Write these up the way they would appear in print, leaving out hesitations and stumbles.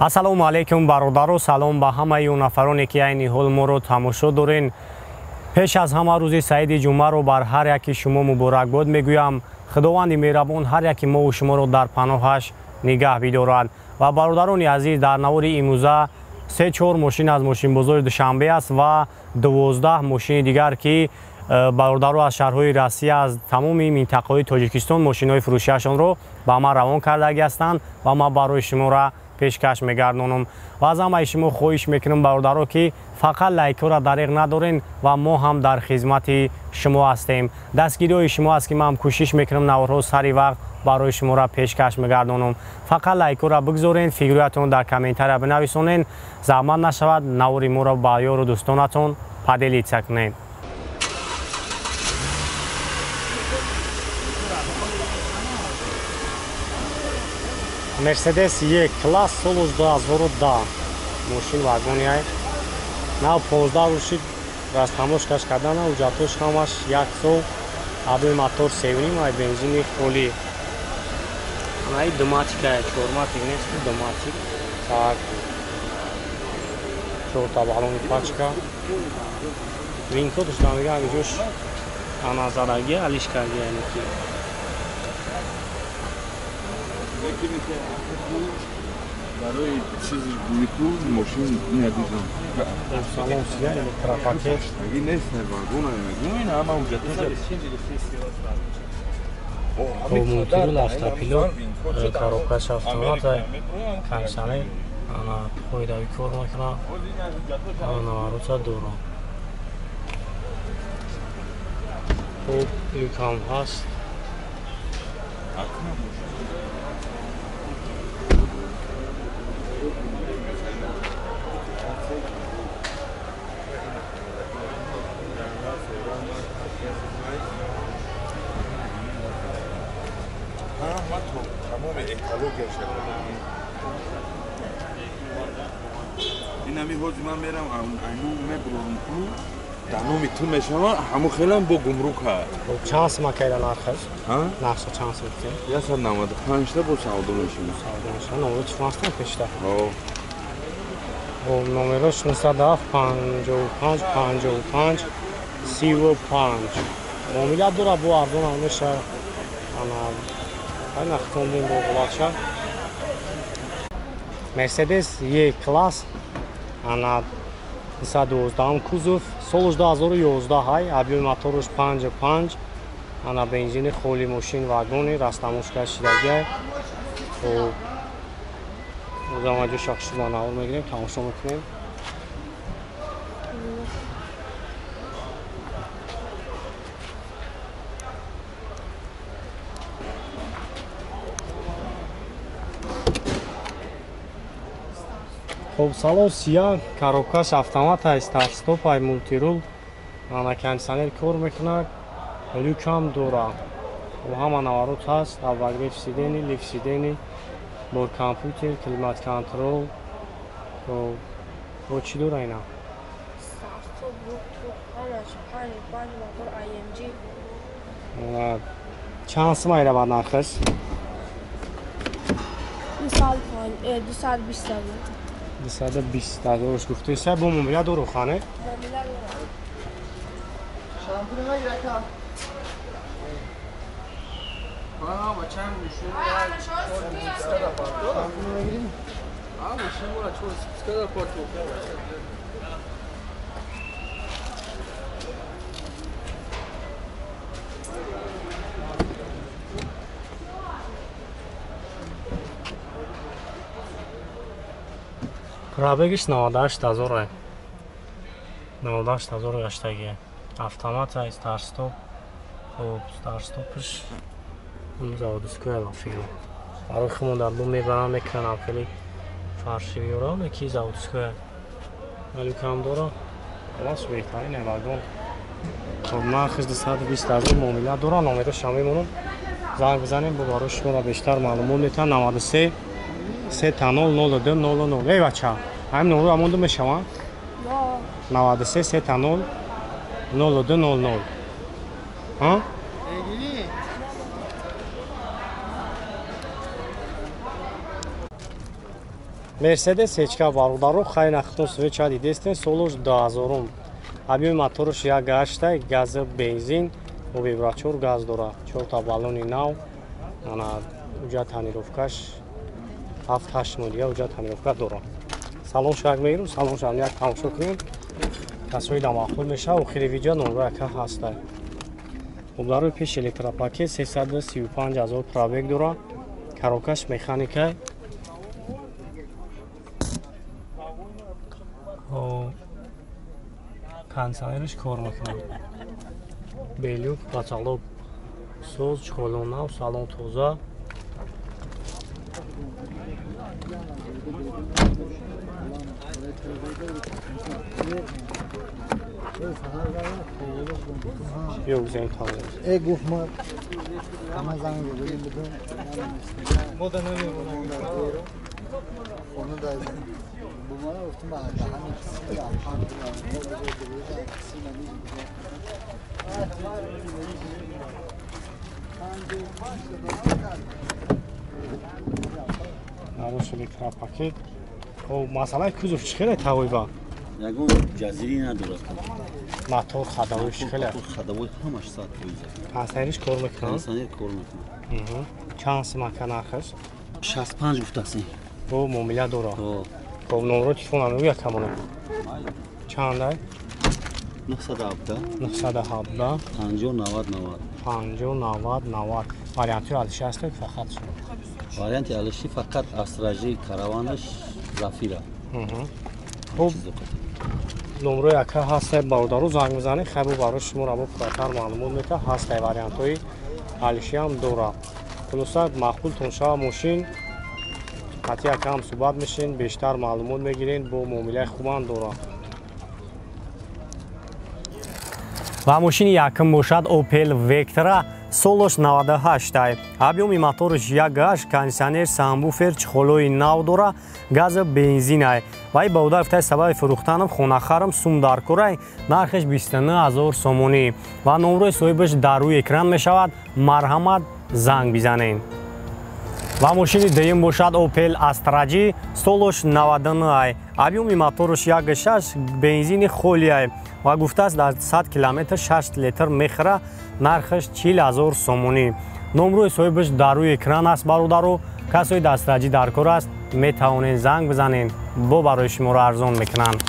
Ассалому алайкум бародаро, салом ба ҳамаи он нафароне ки айни ҳол моро тамошо дорен. Пеш аз ҳама рӯзи саиди ҷумъаро бар ҳар яки шумо муборакбод мегӯям. Худованди меҳрабон ҳар яки мову шуморо дар паноҳаш нигаҳ бидорад. Ва бародарони азиз, дар навори имрӯза 3-4 мошин аз мошинбозори Душанбе аст ва 12 мошини дигар ки бародаро аз шаҳрҳои Россия, аз тамоми минтақаҳои Тоҷикистон мошинҳои фурӯшиашонро ба ман равон кардагӣ ҳастанд ва ман барои шуморо пешкаш мегардонам. Ва аз ҳамаи шумо хоҳиш мекунам бародаро ки фақат лайкҳоро дариқ надорен ва мо ҳам дар хизмати шумо ҳастем. Дастгириҳои шумо аст ки ман кӯшиш мекунам наворҳо сари вақт барои шуморо пешкаш мегардонам. Фақат лайкҳоро бигзорен, фикрҳоятон дар комментария бинависонен. Заҳмат нашавад, навори моро ба ёру дӯстонатон поделиться кунед. Мерседес Е класс соли 2010 мошин вагони ай нав 15 рӯз растамошкаш кардан, ҳуҷҷатош ҳамаш як сол, объёми мотор 3.5 ай, бензини холӣ. Ай доматика, чорматик нест, доматик. Так, чорта баллони пачка. Винкодш дамига ҳамиҷош аназадаги алиш карди, яъне ки барои чизи гуйку мошин надидам. Салон сия электропакет. Аги нест, вагон мегӯм, ин ҳама ҳуҷҷатҳо. Мултирул, автопилот, коробкаш автомат, кондиционер, ана қоидави кор мекунад, ана наворотса дорад. Хуб, люкам ҳаст. Ин ҳами ҳози ман мерам айну мебурам ку дар номи ту мешавам, ҳамо хелам бо гумрук ҳаст. Чанд сима кайда нархаш? Нархша чанд сима кайда? 195 та бо савдо мешавад. Савдо мешавад. Номеро чӣ ҳастан пешта? Хоб, номерош 907 55 55 35. Муомила дора, бо арзон ҳам мешавад. Ана ай нахтондем бо ғулатша. Мерседес Е класс ана 212 кузов, соли 2011 ҳай, объёми мотораш 5.5, ана бензини холи, мошин вагони растамошка шидагиай. Хоб, озамаҷо шахшума навор мегирем, тамошо мекунем. Хоб, салон сия, коробкаш автомат ай, старт-стоп ай, мултирул, ана кондиционер кор мекунад, люкам дора. Ҳама наворот ҳаст, обогрев сидени, лифт сидени, бор компютер, климат контрол. Хоб, бо чӣ дора ина? Чанд сима ира ба нархаш? 220 220 ҳазорш гуфтеса, бо муомила дору хане? Пробегиш 98 ҳазор, 98 ҳазор гаштагӣ. Автомат ай, старт-стоп. Хоб, старт-стопш заводская фигу. Барои хумон дар бу мебарам, мекунам хеле фаршивиёра, ки заводская. Люкам дора. Халас беҳтарин вагон. Хоб, нархиш 220 ҳазор, муомила дора, номерош ҳам мемонам. Занг бизанем, бо барои шуморо бештар маълумот метавон. 93 3 0 02 00. Эй бача, ҳамин номеро монда мешаванд? 93 3 0 02 00. Ҳа? Мерседес Сечка бародаро, хай нахтун свеча дидестен, солош 2000. Объёми моторш 1.8, газ бензин, вибрачор газ дора. 4 та баллони нав. Ана уҷа тонировкаш 7-8 моҳ дига уҷа тонировка дора. Салон шак мегирам, салон шак як тамошо кунем. Касои да маъқул мешава, охири видео номро яка ҳаста. Хуб, пеш электропакет 335 ҳазор пробег дора. Коробкаш механика. Кондиционерش кор мекунад. Белюк, потолок соз, чехолон нав, салон тоза. Биё гузарем тамом. Э гуфт ма ҳама занг задем будем. Мо да намемонем. Хона да бумара гуфтам ба ҳамин қисми Нарош электропакет. О, масъалаи кузов чӣ хеле тавоиба? Ягон ҷазирӣ надорад. Мотор ходовой чӣ хеле? Ходовой ҳамаш 100%. Кондиционериш кор мекунад? Кондиционер кор мекунад. Чанд сумака нархаш? 65 гуфтасин. Бо муомила дора. Хоб, номро телефона мегӯя камона. Чандай? 917 917 50 90 90 50 90 90. Вариантҳои алиши ҳаст фақат? Варианти алиши фақат Астражи, Караванаш, Зафира. Хуб, номрои ака ҳаст, бародару занг мезанед, хайбу барои шумо раво пурратар маълумот мета. Ҳастай вариантҳои алишиам дора. Хулоса, маъқултон шава мошин, қатъи ака ҳам суҳбат мешин, бештар маълумот мегирен, бо муомилаи хубам дора. Ва мошини якум бошад Opel Vectra, солош 98. Объёми моторш 1.8, кондиционер, самбуфер, чехолои нав дора, газа бензинай. Вай бародар гуфтай сабаби фурӯхтанам хонахарам сум дар корай, нархаш 29000 сомонӣ. Ва номрои соҳибаш дар рӯи экран мешавад, марҳамат занг бизанед. Ва мошини дуюм бошад Opel Astra G, солош 99. Объёми моторш 1.6, бензини холиай. Ва гуфтааст дар 100 километр 6 литр мехӯра, нархаш 40000 сомонӣ. Номрои соҳибаш дар рӯи экран аст бародаро. Касои дастраҷӣ дар кор аст, метавонед занг бизанед, бо барои шуморо арзон мекунанд.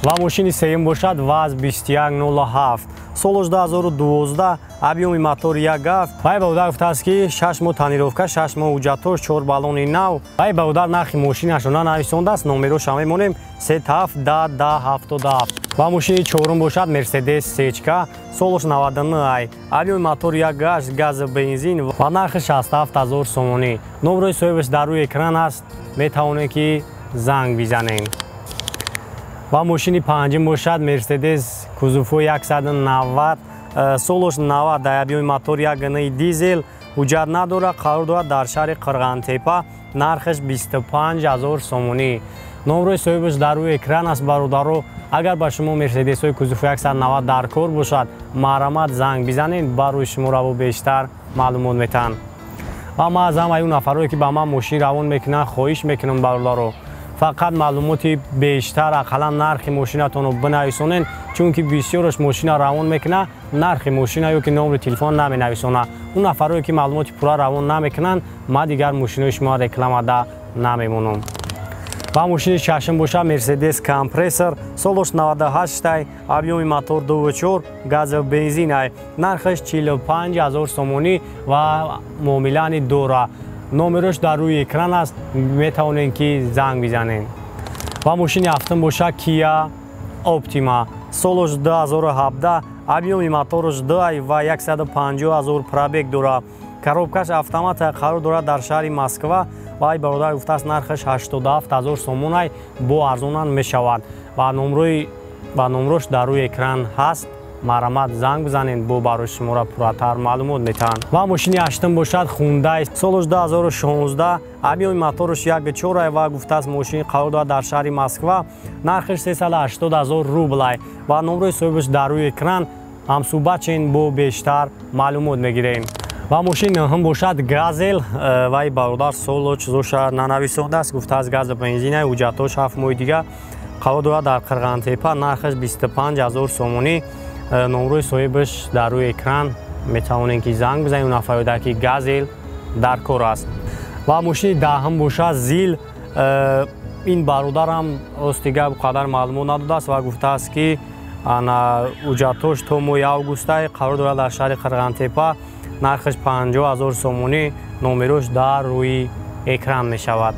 Ва мошини сеюм бошад ВАЗ 2107, солош 2012, объёми мотор 1.7. Вай бародар гуфтааст ки 6 моҳ тонировка, 6 моҳ ҳуҷҷатош, 4 баллони нав. Вай бародар нархи мошинашро нанависондааст, номероша мемонем 37 10 10 77. Ва мошини чорум бошад Мерседес Сечка, солош 99, объёми мотор 1.8, газ бензин ва нархи 67000 сомонӣ. Номрои соҳибаш дар рӯи экран аст, метавонед ки занг бизанед. Ва мошини панҷум бошад Мерседес кузовҳои 190, солош 90, объёми мотор 1.9 дизел, ҳуҷҷат надорад, қарор дорад дар шаҳри Қирғантепа, нархаш 25000 сомонӣ. Номрои соҳибаш дар рӯи экран аст бародаро. Агар ба шумо Мерседесҳои кузовҳои 190 дар кор бошад, марҳамат занг бизанед, барои шумо раво бештар маълумот метаҳанд. Ва ман аз ҳамаи он нафарое ки ба ман мошин равон мекунанд хоҳиш мекунам бародаро, фақат маълумоти бештар, ақаллан нархи мошинатонро бинависонед, чунки бисёраш мошина равон мекунад, нархи мошина ё ки номри телефон наменависонад. Он нафарое ки маълумоти пурра равон намекунанд, ман дигар мошинои шумо рекламада намемонам. Ва мошини шашум бошад Мерседес Компрессор, солош 98, объёми мотор 2.4, газ бензинай, нархаш 45000 сомонӣ ва муомилани дора. Номерош дар рӯи экран аст, метавонед ки занг бизанед. Ва мошини ҳафтум бошад Kia Optima, солош 2017, объёми моторш 2 ва 150000 пробег дора. Коробкаш автомат, қарор дорад дар шаҳри Москва. Вай бародар гуфтааст нархаш 87000 сомонай, бо арзонан мешавад. Ва номрош дар рӯи экран ҳаст, марҳамат занг бизанед, бо барои шуморо пурратар маълумот метаҳанд. Ва мошини ҳаштум бошад Hyundai, солош 2016, объёми моторш 1.4 ва гуфтааст мошин қарор дорад дар шаҳри Москва, нархаш 380000 рублай. Ва номрои соҳибаш дар рӯи экран, ҳамсӯҳбат шен, бо бештар маълумот мегирем. Ва мошин ҳам бошад Газел. Вай бародар соло чизоша нанависондааст, гуфтааст, газа бензина, ҳуҷҷатош 7 моҳи дига, қарор дорад дар Қирғантепа, нархаш 25 ҳазор сомонӣ. Номрои соҳибаш дар рӯи экран, метавонем ки занг бизанем нафарода ки Газел дар кор аст. Ва мошини даҳам бошад Зил. Ин бародарам рости гап қадар маълумот надодааст ва гуфтааст, ки ана ҳуҷҷатош то моҳи августай, қарор дорад дар шаҳри Қирғантепа, нархаш 50 ҳазор сомонӣ, номерош дар рӯи экран мешавад.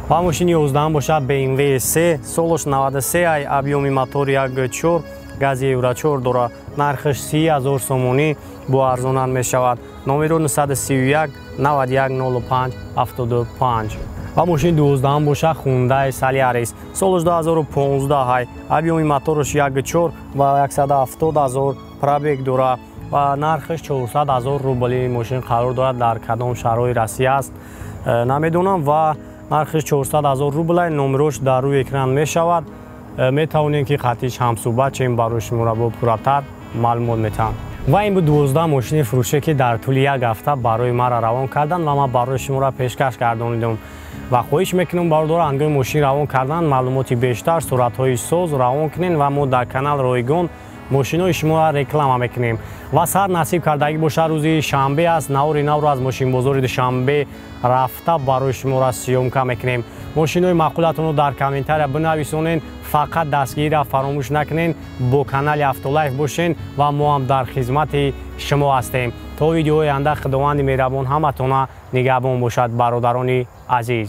Ва мошини 11-ам бошад BMW 3, солош 93 ай, объёми мотор 1,4, гази Евро 4 дора, нархаш 30 ҳазор сомонӣ, бо арзонан мешавад, номеро 931 91 05 75. Ва мошини 12-ам бошад Хундай Солярис, солош 2015 ҳай, объёми мотораш 1,4 ва 170 ҳазор пробег дора ва нархаш 400 ҳазор рубли. Мошин қарор дорад дар кадом шаҳрҳои Россия аст, намедонам, ва нархиш 400 ҳазор рублай, номерош дар рӯи экран мешавад, метавонем ки қатиш ҳамсӯҳбат чем, барои шуморо бо пурратар маълумот метаҳам. Ва ин буд 12 мошини фурӯше, ки дар тӯли як ҳафта барои маро равон карданд ва ман барои шуморо пешкаш гардонидам. Ва хоҳиш мекунам, бародаро, ҳангоми мошин равон кардан маълумоти бештар, суратҳои соз равон кунед ва мо дар канал ройгон мошинои шуморо реклама мекунем. Ва сар насиб кардагӣ бошад, рӯзи шанбе аст, навори навро аз мошинбозори Душанбе рафта барои шуморо съёмка мекунем. Мошинои маъқулатонро дар комментария бинависонед, фақат дастгириро фаромӯш накунед, бо канали Автолайф бошед ва мо ҳам дар хизмати шумо ҳастем. То видеои оянда, Худованди меҳрабон ҳаматона нигаҳбон бошад, бародарони азиз.